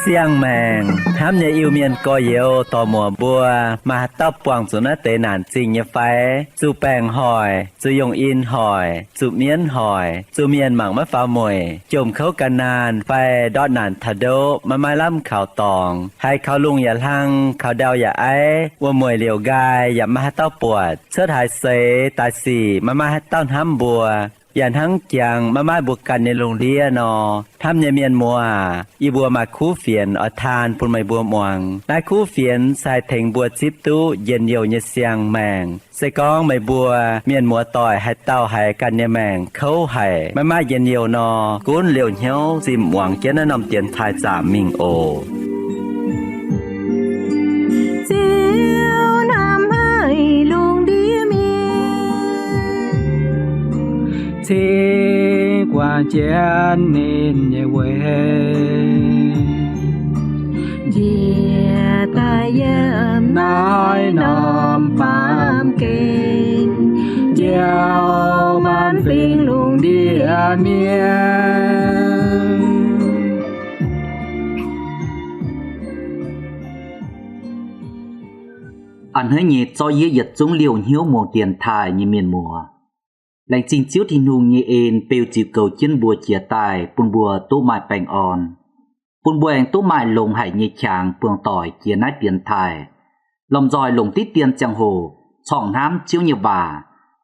Siang-maengc hnamv nyei Iu-Mienh gorx-youz dorc-muoc mbuo, maaih haaix dauh buangh zuqc naaiv deix naanc zingh nyei fai? Zuqc baengc hoic, zuqc yongh in hoic, zuqc mienv hoic, zuqc mienh mangc maiv faaux mueic, jomc kouv gan naanh fai ndortv naanc taux ndoqv maiv maaih lamh kaux dorngx, haiz kaux lungh yaac hlang, kaux ndau yaac aiv, wuom-mueic liouc nqaai yaac maiv maaih haaix dauh buatc, cuotv haaix seix daaih sic maiv maaih haaix dauh hnamv mbuo, yaac hnangv jangx maiv maaih mbuo ganh nyei lungh ndiev nor, hnamv nyei mienh muoz aac, yie mbuo maaih kuv fienx oix taan bun meih mbuo muangx. Naaiv kuv fienx se haih tengx mbuo zipv duqv njien-youh nyei siang-maengc. Se gorngv meih mbuo mienh muoz-doic haaix dauh haiz ganh nyei maengc kouv haic, maiv maaih njien-youh nor, gunv liouh hnyouv zinh muangx jienv naaiv norm dienx taaih zaamc mingh oc. Ziouv hnamv haic lungh ndiev mienh, cingx guangc jienv ninh nyei weic, njiec daaih yiem naaiv norm baamh gen, njoux maanc fingx lungh ndiev mienh. A'hneiv nyei zorqv yie yietc zungv liouh hnyouv muangx dienx taaih nyei mienh muoz. Laengz zingh Ziouv Tin-Hungh nyei en beu ziux goux jienv mbuo jiez daaih bun mbuo duqv maaih baengh orn, bun mbuo aengx duqv maaih longx haic nyei qangx buangh doic jiex naaiv dienx taaih, lomh nzoih longc diqv dien ziangh hoc corngh hnamv Ziouv nyei waac,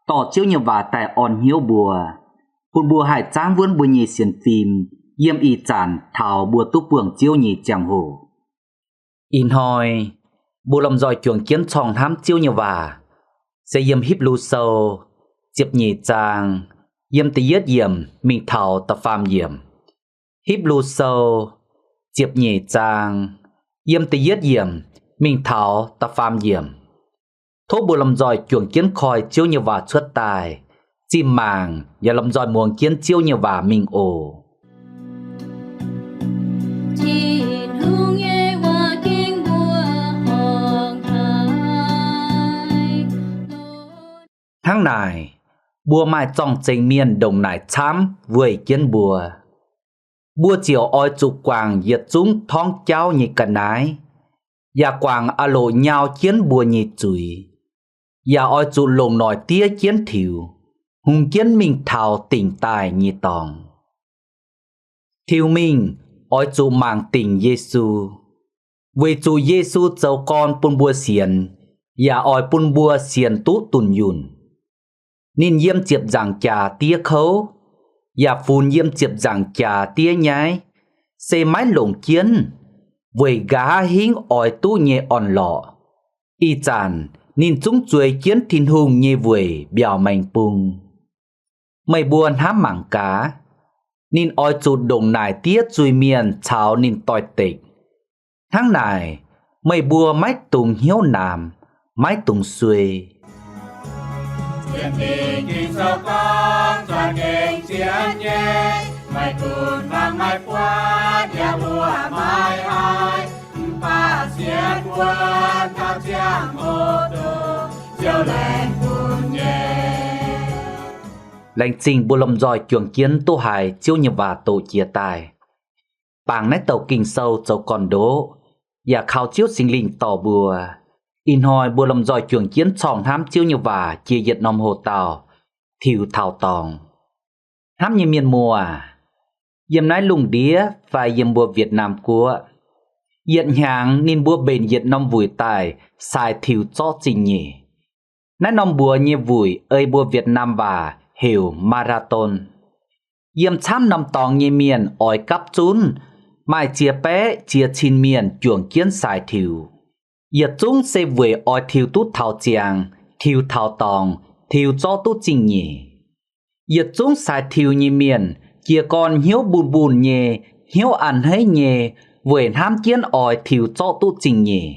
dorh Ziouv nyei waac daaih orn hnyouv mbuo, bun mbuo haih zaangv wuonv mbuo nyei sienx fim yiem ih zanc taux mbuo duqv buangh Ziouv nyei ziangh hoc. Ih hnoi mbuo lomh nzoih juangc jienv corngh hnamv Ziouv nyei waac, se yiem Hipv^lu Sou ziepc nyeic zaang, yiem da'yietv yiemc mingh taux da'faam yiemc. Hipv^lu Sou ziepc nyeic zaang, yiem da'yietv yiemc mingh taux da'faam yiemc. Tov mbuo lomh nzoih juangc jienv koi Ziouv nyei waac cuotv daaih, zinh maangc yaac lomh nzoih muangx jienv Ziouv nyei waac mingh oc. Tin-Hungh nyei waac ging mbuo horngc haic. Hnangv naaic, mbuo maaih zorng-zengx mienh ndongc naaic camv weic jienv mbuo. Mbuo ziouc oix zuqc guangc yietc zungv torngv jauv nyei ga'naaiv, yaac guangc aah loc nyau jienv mbuo nyei zuiz, yaac oix zuqc longc noic diev jienv tiux, hungx jienv mingh taux dingc daaih nyei dorngx. Tiux mingh oix zuqc mangc dingc Yesu, weic zuqc Yesu zoux gorn bun mbuo sienx, yaac oix bun mbuo sienx duqv dunh yunh. Ninh yiem ziepc nzaangc jaax diev kouv, yaac funx yiem ziepc nzaangc jaax diev nyaiv, se maiv longc jienv, weic nqa'haav hingv oix duqv nyei orn-lorqc. Ih zanc ninh zungv zueiz jienv Tin-Hungh nyei weic mbiaauc maengx bung. Meih mbuo hnamv mangc gaax, ninh oix zuqc ndongc naaic diev zuiz-mienh caux ninh doix-dekc. Hnangv naaic, meih mbuo maiv dungx hnyouv naamx, maiv dungx suei. Laengz zingh mbuo lomh nzoih juangc jienv duqv haiz Ziouv nyei waac doqc jiez daaih. Bangc naaiv douc Ging-Sou zoux gorn-ndoqv, yaac kaux Ziouv Singx Lingh dorh mbuo. Ih hnoi mbuo lomh nzoih juangc jienv corngh hnamv Ziouv nyei waac jiex yietc norm hoc dauh, Tiux Taux Dorngx. Hnamv nyei mienh muoz, yiem naaiv lungh ndiev fai yiem mbuo Việt Nam Guoqv, yietc hnyangx ninh mbuo mbenc yietc norm wuic daaih saaix tiux zorqv zingh nyeic. Naaiv norm mbuox nyei wuic ei mbuo Việt Nam waac heuc marathon. Yiem camv norm dorngx nyei mienh oix gapv zunv maaih ziex baeqv ziex cin mienh juangc jienv saaix tiux. Yietc zungv se weic oix tiux duqv taux ziangx, tiux taux dorngx, tiux zorqv duqv zingh nyeic. Yietc zungv saaix tiux nyei mienh jiez gorn hnyouv mbun-mbun nyei, hnyouv a'hneiv nyei, weic hnamv jienv oix tiux zorqv duqv zingh nyeic.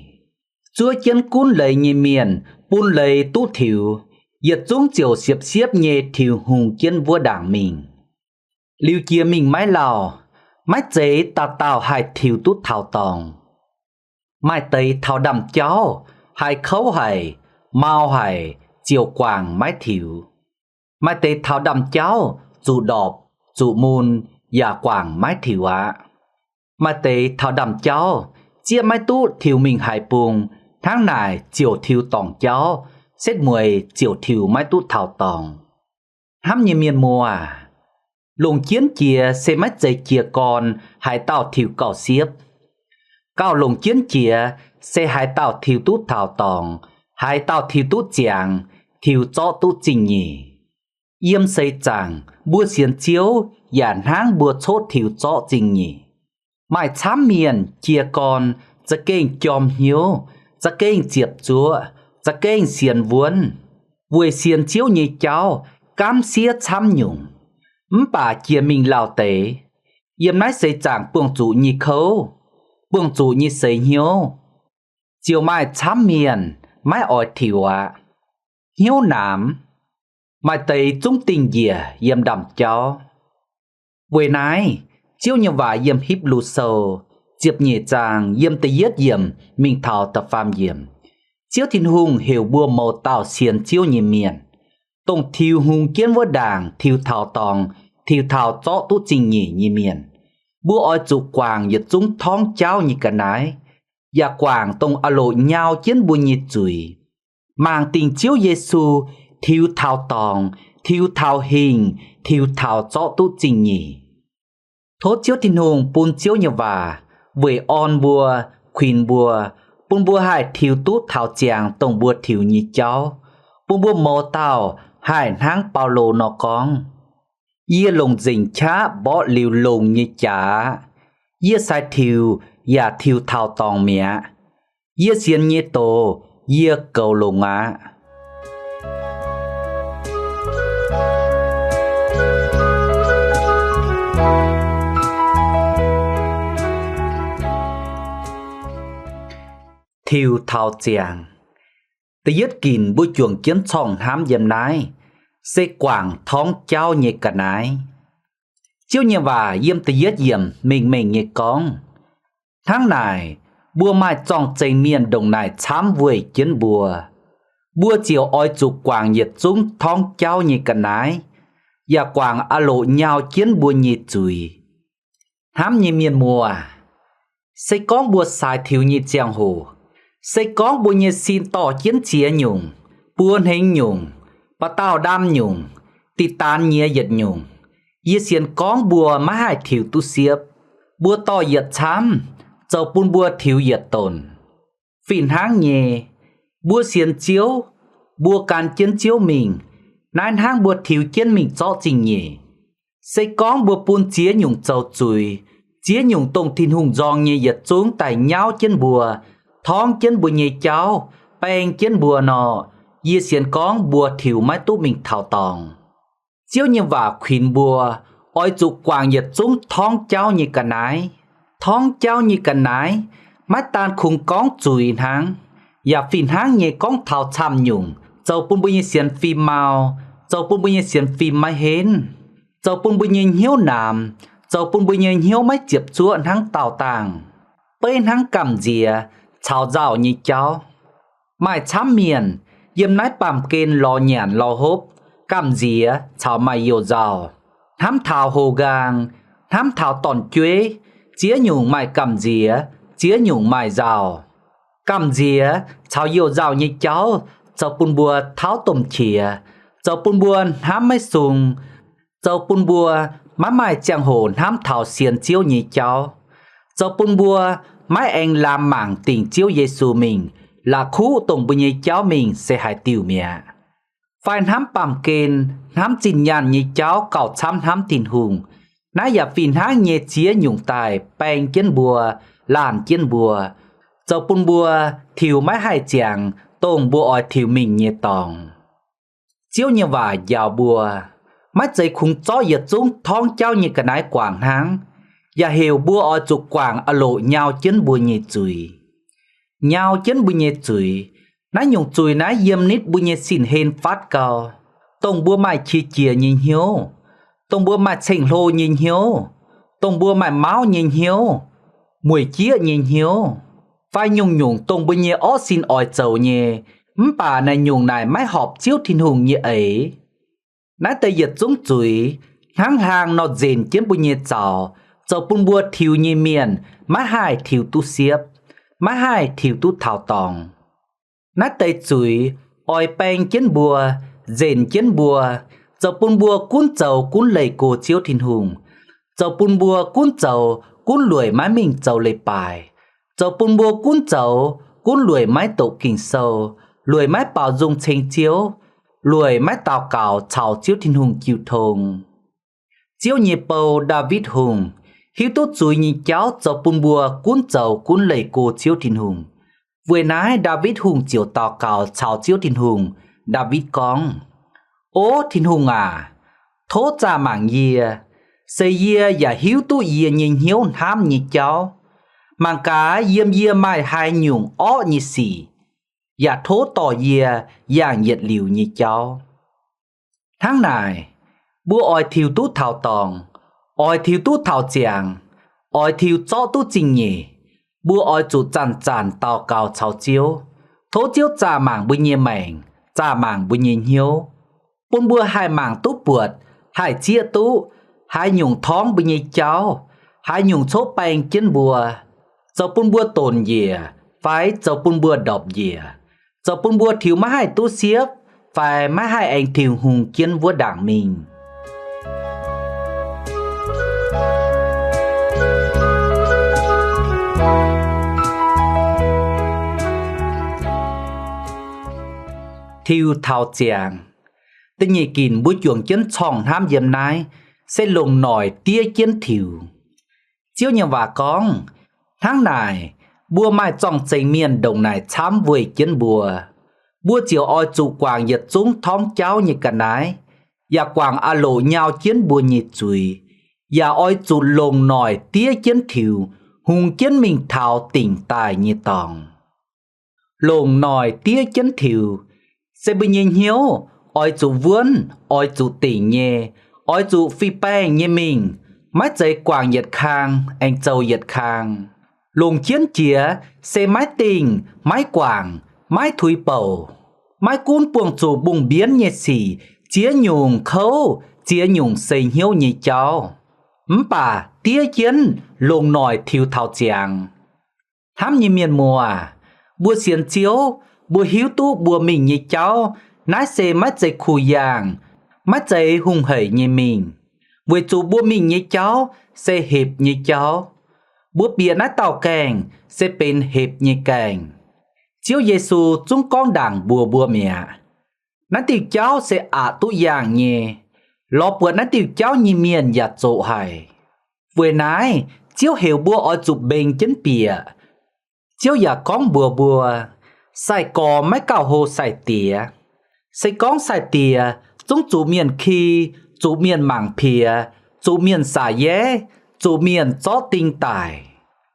Zuov jienv gunv leiz nyei mienh bun leiz duqv tiux, yietc zungv ziouc siepv-siepv nyei tiux hungh jienv wuov ndaangc mingh. Liuz jiex mingh maiv lauh, Maiv zeiz dauh dauh haih tiux duqv taux dorngx. Maaih deix taux ndaamv-jauv, haiz kouv haic, mau haic, ziouc guangc maiv tiux. Maaih deix taux ndaamv-jauv zuqc ndorpc, zuqc mun, yaac guangc maiv tiux aqv. Maaih deix taux ndaamv-jauv zieqv maiv duqv tiux mingh haaix bung, hnangv naaic ziouc tiux dorngc jauv, setv mueiz ziouc tiux maiv duqv taux dorngx. Hnamv nyei mienh muoz, longc jienv jiex se maiv zeiz jiez gorn haaix dauh tiux gauh siepv. Gauh longc jienv jiex se haaix dauh tiux duqv taux dorngx, haaix dauh tiux duqv ziangx, tiux zorqv duqv zingh nyeic. Yiem seix zaangc mbuo sienx Ziouv yaac hnangv mbuo coqv tiux zorqv zingh nyeic. Maaih camv mienh jiez gorn za'gengh jorm hnyouv, za'gengh ziepc zuoqv, za'gengh sienx wuonv, weic sienx Ziouv nyei jauv gaamv siev camv nyungc, mv baac jiex mingh lauh deix. Yiem naaiv seix zaangc buangh zuqc nyei kouv, buangh zuqc nyei seix hnyouv, ziouc maaih camv mienh maiv oix tiux aqv. Hnyouv namx, maaih deix zungv dingh njiec yiem ndaamv-jauv. Weic naaiv, Ziouv nyei waac yiem Hipv^lu Sou ziepc nyeic zaang yiem da'yietv yiemc mingh taux da'faam yiemc, Ziouv Tin-Hungh heuc mbuo mouz dauh sienx Ziouv nyei mienh, dongh tiux hungx jienv wuov ndaangc tiux taux dorngx, tiux taux zorqv duqv zingh nyeic nyei mienh. Mbuo oix zuqc guangc yietc zungv torngv jauv nyei ga'naaiv, yaac guangc dongh aah loc nyau jienv mbuo nyei zuiz, mangc dingc Ziouv Yesu tiux taux dorngx, tiux taux hingh, tiux taux zorqv duqv zingh nyeic. Tov Ziouv Tin-Hungh bun Ziouv nyei waac weic orn mbuo, kuinx mbuo, bun mbuo haih tiux duqv taux ziangx dongh mbuo tiux nyei jauv, bun mbuo mouz dauh haih hnangv Baulo nor gorngv, Yie longc nzengc qaqv mborqv liuz longx nyei jaax aqv. Yie sai tiux yaac tiux taux dorngx mi'aqv. Yie sienx nyei doz yie goux longx aqv. Tiux taux ziangx. Da'yietv ginc mbuo juangc jienv corngh hnamv yiem naaiv se guangc torngv jauv nyei ga'naaiv. Ziouv nyei waac yiem da'yietv yiemc mengh mengh nyei gorngv, hnangv naaic, mbuo maaih zorng-zengx mienh ndongc naaic camv weih jienv mbuo. Mbuo ziouc oix zuqc guangc yietc zungv torngv jauv nyei ga'naaiv, yaac guangc aah loc nyau jienv mbuo nyei zuiz. Hnamv nyei mienh muoz, se gorngv mbuo saaix tiux nyei ziangh hoc, se gorngv mbuo nyei sin dorh jienv ziex nyungc, buo hnengx nyungc, ba'dauh ndaam nyungc, diqc daanx nyiex yietc nyungc, yie sienx gorngv mbuo maiv haih tiux duqv siepv. Mbuo dorh yietc camv, zoux bun mbuo tiux yietc donc. Fih hnangv nyei, mbuo sienx Ziouv, mbuo gan jienv Ziouv mingh, naaiv hnangv mbuo tiux jienv mingh zorqv zingh nyeic. Se gorngv mbuo bun ziex nyungc zoux zuiz, ziex nyungc dongh Tin-Hungh nzorng nyei yietc zungv daaih nyauv jienv mbuo, torngv jienv mbuo nyei jauv, baeng jienv mbuo nor, yie sienx gorngv mbuo tiux maiv duqv mingh taux dorngx. Ziouv nyei waac kuinx mbuo oix zuqc guangc yietc zungv torngv jauv nyei ga'naaiv. Torngv jauv nyei ga'naaiv maiv daan kungx gorngv zuiz hnangv, yaac fih hnangv nyei gorngv taux camv nyungc zoux bun mbuo nyei sienx fim mau, zoux bun mbuo nyei sienx fim maiv henv, zoux bun mbuo nyei hnyouv namx, zoux bun mbuo nyei hnyouv maiv ziepc zuoqv hnangv daauh dangh, beiv hnangv gamh nziex caux nzauh nyei jauv. Maaih camv mienh yiem naaiv baamh gen lorz nyanc lorz hopv, gamh nziex caux maaih youh nzauh, hnamv taux houx nqaang, hnamv taux dorn-jueiv, ziex nyungc maaih gamh nziex, ziex nyungc maaih nzauh. Gamh nziex caux youh nzauh nyei jauv zoux bun mbuo tauv domh qiex, zoux bun mbuo hnamv maiv sung, zoux bun mbuo maiv maaih ziangh hoc hnamv taux sienx Ziouv nyei jauv, zoux bun mbuo maiv aengx laamx mangc dingc Ziouv Yesu mingh, la'kuqv dongh mbuo nyei jauv mingh se haaix diuh mi'aqv. Fai hnamv baamh gen, hnamv zinh nyaanh nyei jauv gauh camv hnamv Tin-Hungh. Naaiv yaac fih hnangv nyei ziex nyungc daaih baeng jienv mbuo, laanh jienv mbuo, zoux bun mbuo tiux maiv haih ziangx dongh mbuo oix tiux mingh nyei dorngx. Ziouv nyei waac njaaux mbuo, maiv zeiz kungx zorqv yietc zungv torngv jauv nyei ga'naaiv guangc hnangv, yaac heuc mbuo oix zuqc guangc aah loc nyau jienv mbuo nyei zuiz. Nyau jienv mbuo nyei zuiz. Naaiv nyungc zuiz naaiv yiem nitv mbuo nyei sin-hlen fatv gau, dongh mbuo maaih qiex jiez nyei hnyouv, dongh mbuo maaih ceng-hlo nyei hnyouv, dongh mbuo maaih mauv nyei hnyouv, mueic jieqv nyei hnyouv, fai nyungc-nyungc dongh mbuo nyei orqv sin oix zoux nyei, mv baac naaic nyungc naaic maiv horpc Ziouv Tin-Hungh nyei eix. Naaiv deix yietc zungv zuiz hnangv hlang nor nzenc jienv mbuo nyei zaux, zoux bun mbuo tiux nyei mienh maiv haih tiux duqv siepv, maiv haih tiux duqv taux dorngx. Naaiv deix zuiz oix baeng jienv mbuo, nzenc jienv mbuo, zoux bun mbuo gunv zoux gunv leih go Ziouv Tin-Hungh, zoux bun mbuo gunv zoux gunv lueic maiv mingh zoux leiz-baaix, zoux bun mbuo gunv zoux gunv lueic maiv doqc Ging-Sou, lueic maiv baaux nzung ceng Ziouv, lueic maiv daux gaux caux Ziouv Tin-Hungh jiu tong. Ziouv nyei bou, Ndaawitv Hungh, hiuv duqv zuiz nyei jauv zoux bun mbuo gunv zoux gunv leih go Ziouv Tin-Hungh. Weic naaiv Ndaawitv Hungh ziouc daux gaux caux Ziouv Tin-Hungh. Ndaawitv gorngv, O Tin-Hungh aac, tov zaah mangc yie, se yie yaac hiuv duqv yie nyei hnyouv hnamv nyei jauv. Mangc gaax yiem yie maaih haaix nyungc orqv nyei sic, yaac tov dorh yie yangh yietc liuz nyei jauv. Hnangv naaic, mbuo oix tiux duqv taux dorngx, oix tiux duqv taux ziangx, oix tiux zorqv duqv zingh nyeic, mbuo oix zuqc zanc-zanc daux gaux caux Ziouv, tov Ziouv zaah mangc mbuo nyei maengc, zaah mangc mbuo nyei hnyouv, bun mbuo haih mangc duqv buatc, haih zieqv duqv haaix nyungc torngv mbuo nyei jauv, haaix nyungc coqv baeng jienv mbuo, zoux bun mbuo donc njiec fai zoux bun mbuo ndorpc njiec, zoux bun mbuo tiux maiv haih duqv siepv fai maiv haih aengx tiux hungx jienv wuov ndaangc mingh. Tiux taux ziangx. Da'nyeic ginc mbuo juangc jienv corngh hnamv yiem naaiv se longc noic diev jienv tiux. Ziouv nyei waac gorngv, hnangv naaic, mbuo maaih zorng-zengx mienh ndongc naaic camv weih jienv mbuo. Mbuo ziouc oix zuqc guangc yietc zungv torngv jauv nyei ga'naaiv, yaac guangc aah loc nyau jienv mbuo nyei zuiz, yaac oix zuqc longc noic diev jienv tiux, hungx jienv mingh taux dingc daaih nyei dorngx. Longc noic diev jienv tiux, se mbuo nyei hnyouv oix zuqc wuonv, oix zuqc dingc nyei, oix zuqc fih baengh nyei mingh, maiv zeiz guangc yietc kang aengx zoux yietc kang. Longc jienv jiex se maiv dingh, maiv guangc, maiv tuix bouc, maiv gunv buangh zuqc mbungh mbienv nyei sic, ziex nyungc kouv, ziex nyungc seix hnyouv nyei jauv. Mv baac diev jienv longc noic tiux taux ziangx. Hnamv nyei mienh muoz, mbuo sienx Ziouv, mbuo hiuv duqv mbuo mingh nyei jauv naaiv se maiv zeiz kuh yaangh, maiv zeiz hungh hec nyei mingh, weic zuqc mbuo mingh nyei jauv se hepc nyei jauv. Mbuo bieqc naaiv dauh gaengh se benx hepc nyei gaengh. Ziouv Yesu zungv gorngv ndaangc mbuox mbuo mi'aqv. Naaiv diuh jauv se aqc duqv yaangh nyei. Lorz buatc naaiv diuh jauv nyei mienh yaac zoqc haic. Weic naaiv, Ziouv heuc mbuo oix zuqc mbengx jienv bieqc. Ziouv yaac gorngv mbuox mbuo, sai-gorx maiv gauh hlo sai-diex. Se gorngv sai-diex zungv zuqc mienh ki, zuqc mienh mangc piex, zuqc mienh saax yaev, zuqc mienh zorqv ding daic.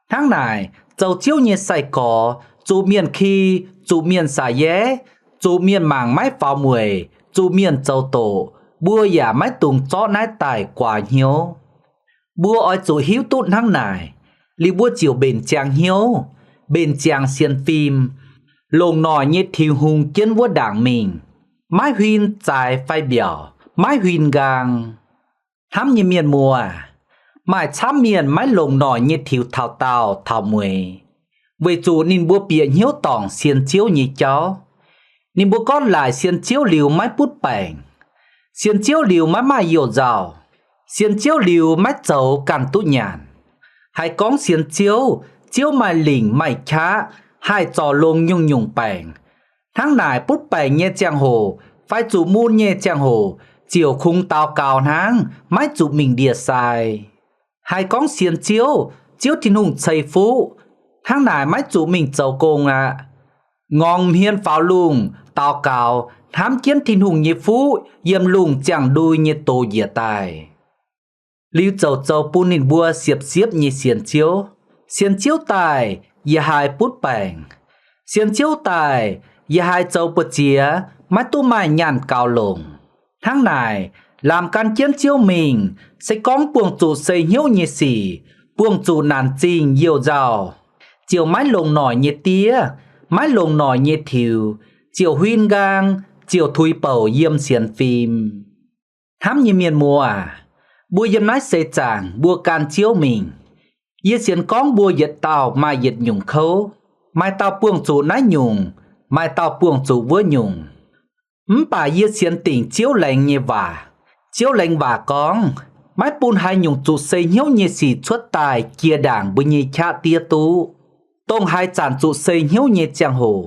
Hnangv naaic, zoux Ziouv nyei sai-gorx zuqc mienh ki, zuqc mienh saax yaev, zuqc mienh mangc maiv faaux mueic, zuqc mienh zoux doqc, mbuo yaac maiv dungx zorqv naaiv daaih guaax hnyouv. Mbuo oix zuqc hiuv duqv hnangv naaic, liuz mbuo ziouc mbenc ziangx hnyouv, mbenc ziangx sienx fim, longc noic nyei tiux hungx jienv wuov ndaangc mingh, maiv huin zaaix fai mbiaauc, maiv huin nqaang. Hnamv nyei mienh muoz, maaih camv mienh maiv longc noic nyei tiux taux daauh taux mueiz, weic zuqc ninh mbuo bieqc hnyouv dorngc sienx Ziouv nyei jauv. Ninh mbuo gorngv laaic sienx Ziouv liuz maiv butv baengc, sienx Ziouv liuz maiv maaih youh nzauh, sienx Ziouv liuz maiv zoux ganh duqv nyanc. Haiz gorngv sienx Ziouv, Ziouv maaih lingc maaih qaqv, haih zorc longx nyungc-nyungc baengc. Hnangv naaic butv baengc nyei ziangh hoc fai zuqc mun nyei ziangh hoc ziouc kungx daux gaux hnangv, maiv zuqc mingh ndie-sai. Haiz gorngv sienx Ziouv, Ziouv Tin-Hungh ceix fuqv, hnangv naaic maiv zuqc mingh zoux gong aqv. Ngorngx hmien faaux lungh daux gaux, hnamv jienv Tin-Hungh nyei fuqv yiem lungh ziangh ndui nyei doz njiec daaih. Liuz zoux zoux bun ninh mbuo siepv-siepv nyei sienx Ziouv. Sienx Ziouv daaih yie haiz butv baengc. Sienx Ziouv daaih yie haiz zoux mbu'ziex maiv duqv maaih nyaanh gaux longc. Hnangv naaic, Laamc gan jienv Ziouv mingh, se gorngv buangh zuqc sei hnyouv nyei sic, buangh zuqc naanc zingh youh nzauh, ziouc maiv longc noic nyei diev, maiv longc noic nyei tiux, ziouc huin nqaang, ziouc tuix bouc yiem sienx fim. Hnamv nyei mienh muoz aac, mbuo yiem naaiv seix zaangc mbuo gan Ziouv mingh. Yie sienx gorngv mbuo yietc dauh maaih yietc nyungc kouv, maaih dauh buangh zuqc naaiv nyungc, maaih dauh buangh zuqc wuov nyungc. Mv baac yie sienx dingc Ziouv laengz nyei waac. Ziouv laengz waac gorngv, maiv bun haaix nyungc zuqc sei hnyouv nyei sic cuotv daaih jiex ndaangc mbuo nyei qaqv diev duqv. Dongh haaix zanc zuqc sei hnyouv nyei ziangh hoc,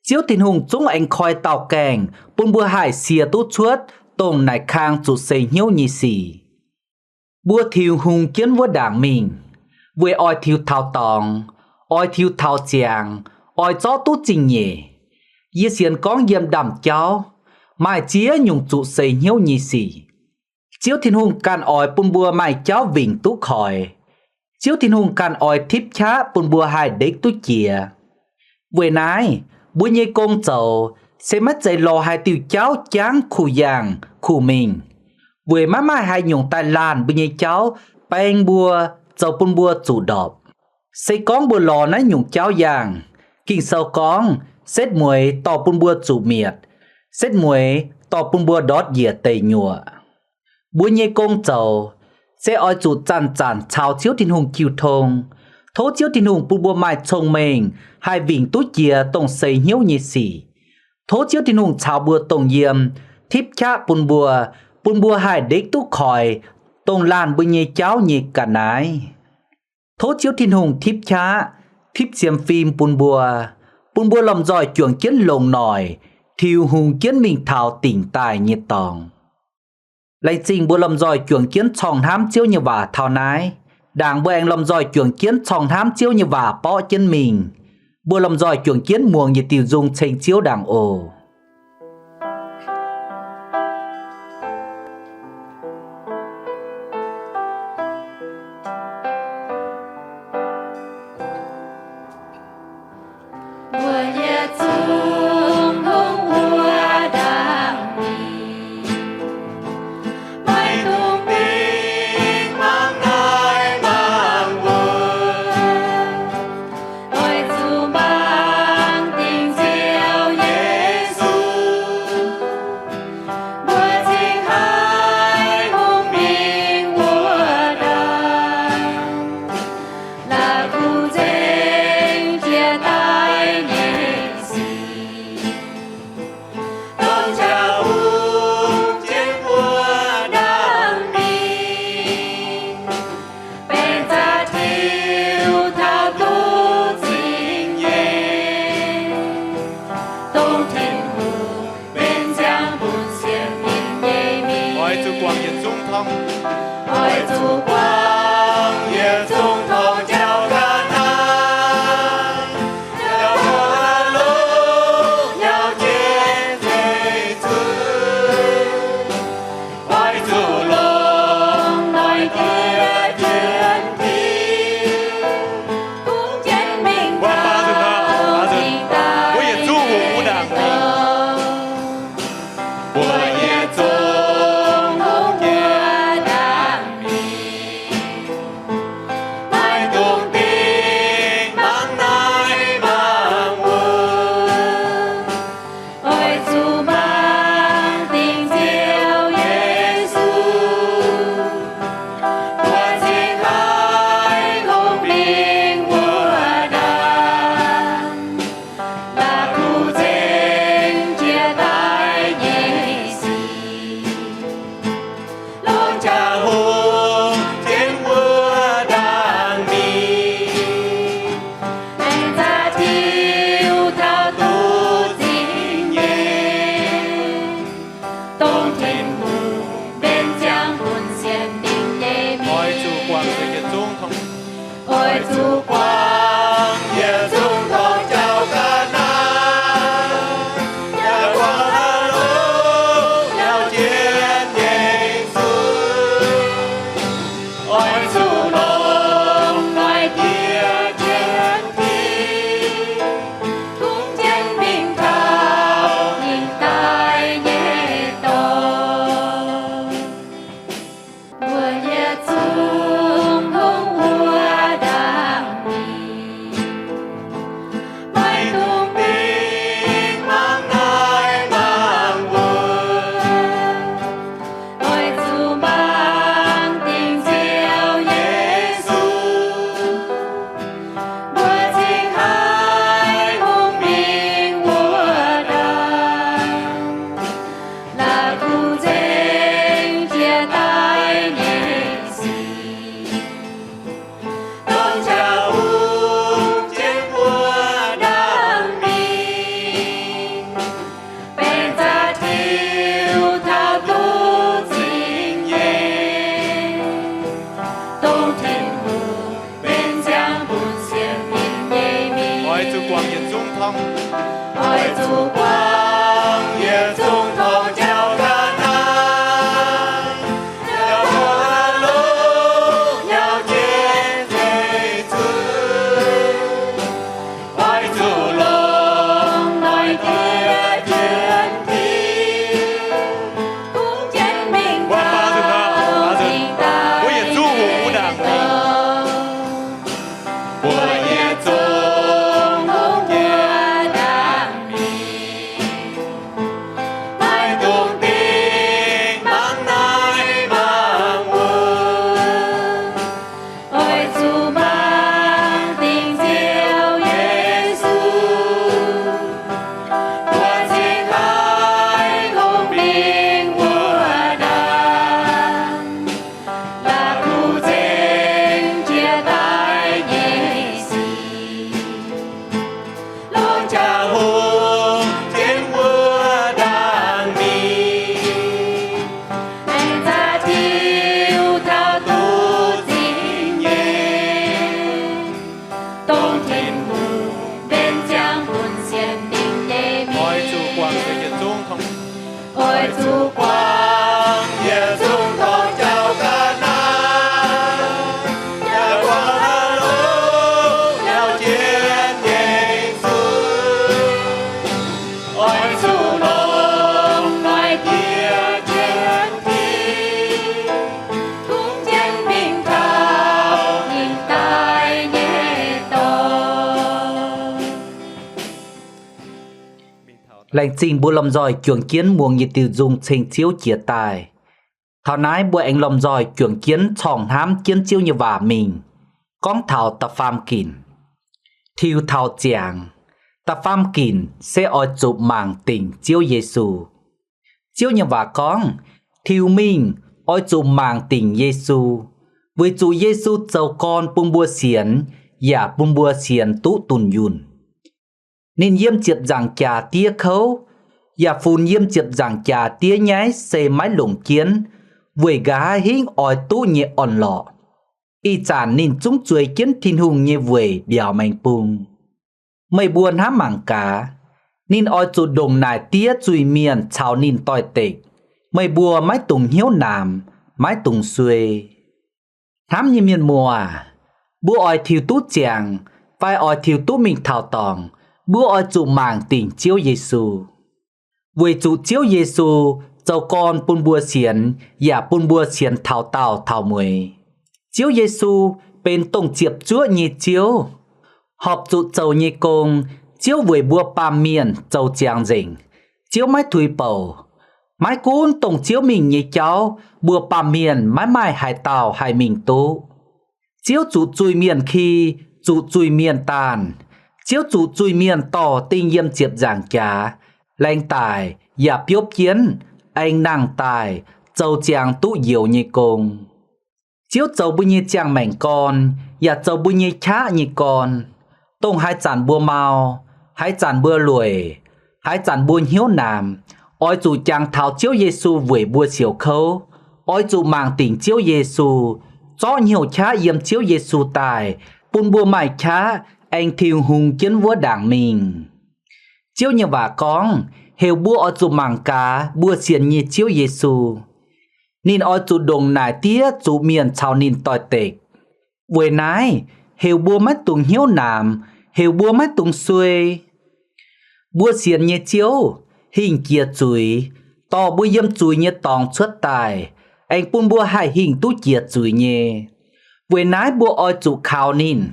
Ziouv Tin-Hungh zungv aengx koi dauh gaengh bun mbuo haih sie duqv cuotv dongh naaic kang zuqc sei hnyouv nyei sic. Mbuo tiux hungx jienv wuov ndaangc mingh, weic oix tiux taux dorngx, oix tiux taux ziangx, oix zorqv duqv zingh nyeic. Yie sienx gorngv yiem ndaamv-jauv maaih ziex nyungc zuqc sei hnyouv nyei sic. Ziouv Tin-Hungh ganh oix bun mbuo maaih jauv wingc duqv koix. Ziouv Tin-Hungh ganh oix tipv qaqv bun mbuo haih ndekv duqv jiex. Weic naaiv, mbuo nyei gong zoux se maiv zeiz lorz haaix diuh jauv jangv kuh yaangh kuh mingh, weic maiv maaih haaix nyungc daaih laanh mbuo nyei jauv baeng mbuo, zoux bun mbuo zuqc ndorpc. Se gorngv mbuo lorz naaiv nyungc jauv yaangh, Ging-Sou gorngv, setv mueiz dorh bun mbuo zuqc mietc, setv mueiz dorh bun mbuo ndortv njiec deic-nyuoqc. Mbuo nyei gong zoux se oix zuqc zanc-zanc caux Ziouv Tin-Hungh jiu tong. Tov Ziouv Tin-Hungh bun mbuo maaih cong-mengh haih wingc duqv jiex dongh sei hnyouv nyei sic. Tov Ziouv Tin-Hungh caux mbuo dongh yiem, tipv qaqv bun mbuo, bun mbuo haih ndekv duqv koix dongh laanh mbuo nyei jauv nyei ga'naaiv. Tov Ziouv Tin-Hungh tipv qaqv, tipv siemx fim bun mbuo, bun mbuo lomh nzoih juangc jienv longc noic, tiux hungx jienv mingh taux dingc daaih nyei dorngx. Laengz zingh mbuo lomh nzoih juangc jienv corngh hnamv Ziouv nyei waac taux naaiv. Ndaangc mbuo aengx lomh nzoih juangc jienv corngh hnamv Ziouv nyei waac borqv jienv mingh. Mbuo lomh nzoih juangc jienv muangx yietc diuh nzung ceng Ziouv ndaangc oc. Mbuo nyei Tin-Hungh wuov ndaangc mingh, maiv dungx bingx mangc naaiv mangc wuov, oix zuqc mangc dingc Ziouv Yesu. Oix zuqc guangc yietc zungv torngv, oix zuqc guangc yietc zungv torngv jauv ga'naaiv, yaac guangc haaix longc nyauv jienv nyei zuiz. Oix zuqc longc noic diex jienv Tin-Hungh, kungx jienv mingh taux mbuo yietc zungv hungh wuov ndaangc mingh. Mbuo yietc zungv hungh wuov ndaangc mingh, maiv dungx dingh mangc naaiv mangc wuov. Oix zuqc mangc dingc Ziouv Yesu, mbuo cingx haih longc mingh wuov ndaangc, la'kuqv nzengc jiex daaih nyei sic, longc jaax hungh jienv wuov ndaangc mingh, aengx zaqc tiux taux duqv zingh nyei, dongh Tin-Hungh benx ziangh bun sienx fim nyei mienh. Oix zuqc guangc yietc zungv torngv, oix zuqc guangc yietc zungv torngv jauv ga'naaiv, yaac guangc haaix longc nyauv jienv nyei zuiz. Oix zuqc longc noic diex jienv Tin-Hungh, kungx jienv mingh taux ninh daaih nyei dorngx. Laengz zingh mbuo lomh nzoih juangc jienv muangx yietc diuh nzung ceng Ziouv jiex daaih. Taux naaiv mbuo aengx lomh nzoih juangc jienv corngh hnamv jienv Ziouv nyei waac mingh. Gorngv taux da'faam ginc, tiux taux ziangx. Da'faam ginc se oix zuqc mangc dingc Ziouv Yesu. Ziouv nyei waac gorngv, tiux mingh oix zuqc mangc dingc Yesu, weic zuqc Yesu zoux gorn bun mbuo sienx, yaac bun mbuo sienx duqv dunh yunh. Ninh yiem ziepc nzaangc jaax diev kouv, yaac funx yiem ziepc nzaangc jaax diev nyaiv se maiv longc jienv, weic nqa'haav hingv oix duqv nyei orn-lorqc. Ih zanc ninh zungv zueiz jienv Tin-Hungh nyei weic mbiaauc maengx bung. Meih mbuo hnamv mangc gaax, ninh oix zuqc ndongc naaic diev zuiz-mienh caux ninh doix-dekc. Meih mbuo maiv dungx hnyouv naamx, maiv dungx suei. Hnamv nyei mienh muoz, mbuo oix tiux duqv ziangx fai oix tiux duqv mingh taux dorngx, mbuo oix zuqc mangc dingc Ziouv Yesu. Weic zuqc Ziouv Yesu zoux gorn bun mbuo sienx, yaac bun mbuo sienx taux daauh taux mueiz. Ziouv Yesu benx dongh ziepc zuoqv nyei Ziouv, horpc zuqc zoux nyei gong, Ziouv weic mbuo baamh mienh zoux ziangx nzengc. Ziouv maiv tuix bouc. Maiv gunv dongh Ziouv mingh nyei jauv, mbuo baamh mienh maiv maaih haaix dauh haih mingh duqv. Ziouv zuqc zuiz-mienh ki, zuqc zuiz-mienh daanh. Ziouv zuqc zuiz-mienh dorh ding yiem ziepc nzaangc jaax, laengz daic yaac biopv jienv, aengx nangh daaih, zoux ziangx duqv njoux nyei gong. Ziouv zoux mbuo nyei ziangh maengc gorn, yaac zoux mbuo nyei qaqv nyei gorn. Dongh haaix zanc mbuo mau, haaix zanc mbuo lueic, haaix zanc mbuo hnyouv naamx, oix zuqc jangx taux Ziouv Yesu weic mbuo siouc kouv. Oix zuqc mangc dingc Ziouv Yesu, zorqv hnyouv qaqv yiem Ziouv Yesu daaih, bun mbuo maaih qaqv aengx tiux hungx jienv wuov ndaangc mingh. Ziouv nyei waac gorngv, heuc mbuo oix zuqc mangc gaax mbuo sienx nyei Ziouv Yesu. Ninh oix zuqc ndongc naaic diev zuqc mienh caux ninh doix-dekc. Weic naaiv, heuc mbuo maiv dungx hnyouv naamx, heuc mbuo maiv dungx suei. Mbuo sienx nyei Ziouv hingh jiex zuiz, dorh mbuo yiem zuiz nyei dorngx cuotv daaih, aengx bun mbuo haih hingh duqv jiex zuiz nyei. Weic naaiv mbuo oix zuqc kaux ninh.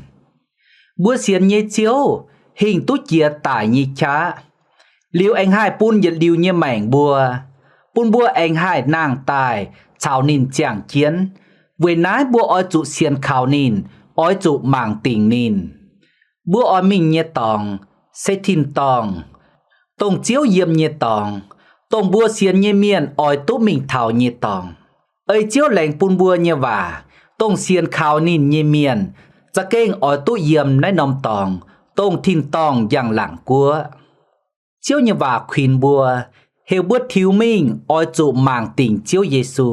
Mbuo sienx nyei Ziouv hingh duqv jiex daic nyei qaqv, liuz aengx haih bun yietc liuz nyei maengc mbuo, bun mbuo aengx haih nangh daaih caux ninh ziangh jienv. Weic naaiv mbuo oix zuqc sienx kaux ninh, oix zuqc mangc dingc ninh. Mbuo oix mingh nyei dorngx se tin-dorngh, dongh Ziouv yiem nyei dorngx, dongh mbuo sienx nyei mienh oix duqv mingh taux nyei dorngx. Ei Ziouv laengz bun mbuo nyei waac, dongh sienx kaux ninh nyei mienh za'gengh oix duqv yiem naaiv norm dorngx, dongh tin-dorngh njang-laangc guoqv. Ziouv nyei waac kuinx mbuo, heuc mbuo tiux mingh oix zuqc mangc dingc Ziouv Yesu.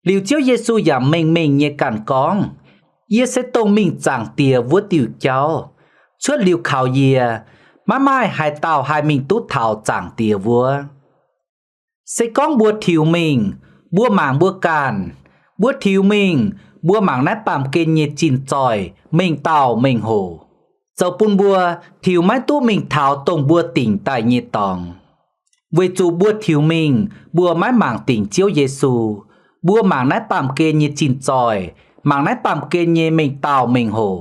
Liuz Ziouv Yesu yaac mengh mengh nyei ganh gorngv, yie se dongh mingh Zaangc Diex wuov diuh jauv. Cuotv liuz kaux yie, maiv maaih haaix dauh haih mingh duqv taux Zaangc Diex wuov. Se gorngv mbuo tiux mingh, mbuo mangc mbuo ganh, mbuo tiux mingh, mbuo mangc naaiv baamh gen nyei zinh zoih mengh dauh mengh hoc, zoux bun mbuo tiux maiv duqv mingh taux dongh mbuo dingc daaih nyei dorngx. Weic zuqc mbuo tiux mingh mbuo maiv mangc dingc Ziouv Yesu, mbuo mangc naaiv baamh gen nyei zinh zoih, mangc naaiv baamh gen nyei mengh dauh mengh hoc.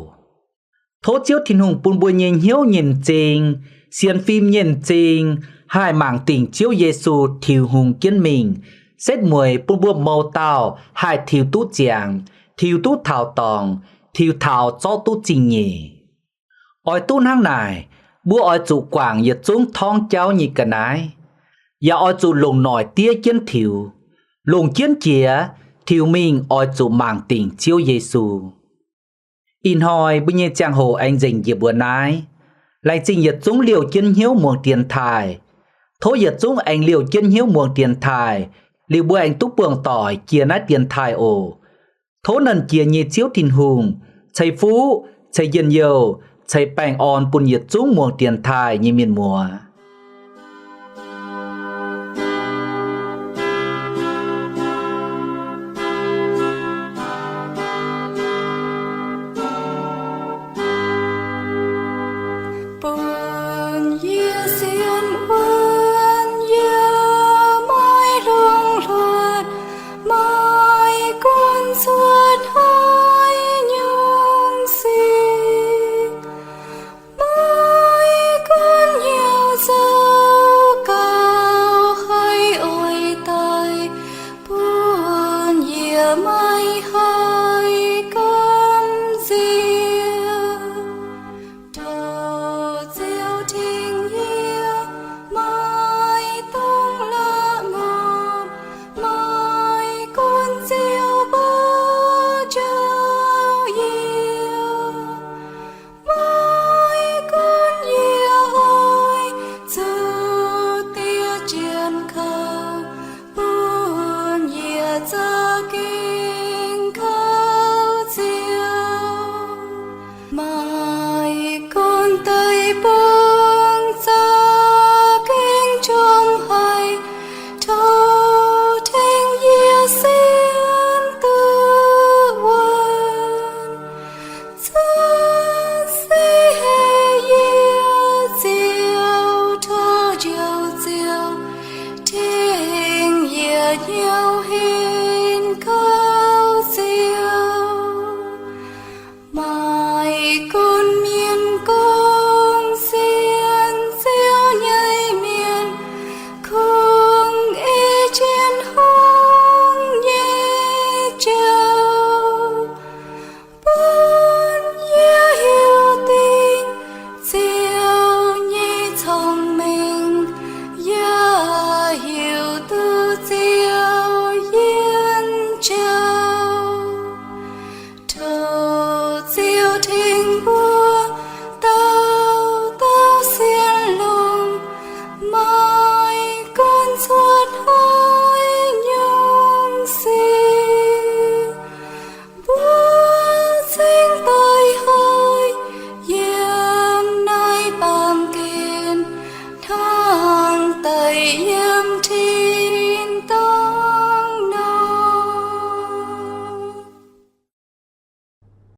Tov Ziouv Tin-Hungh bun mbuo nyei hnyouv nyei m'zing, sienx fim nyei m'zing, haih mangc dingc Ziouv Yesu tiux hungx jienv mingh, setv mueiz bun mbuo mouz dauh haih tiux duqv ziangx, tiux duqv taux dorngx, tiux taux zorqv duqv zingh nyeic. Oix duqv hnangv naaic, mbuo oix zuqc guangc yietc zungv torngv jauv nyei ga'naaiv, yaac oix zuqc longc noic diev jienv tiux, longc jienv jiex, tiux mingh oix zuqc mangc dingc Ziouv Yesu. Ih hnoi mbuo nyei ziangh hoc aengx nzengc njiec mbuox naaiv. Laengz zingh yietc zungv liouh jienv hnyouv muangx dienx taaih. Tov yietc zungv aengx liouh jienv hnyouv muangx dienx taaih, liuz mbuo aengx duqv buangh doic jiex naaiv dienx taaih oc. Tov Nernh Jiex nyei Ziouv Tin-Hungh ceix fuqv, ceix njien-youh, ceix baengh orn bun yietc zungv muangx dienx taaih nyei mienh muoz.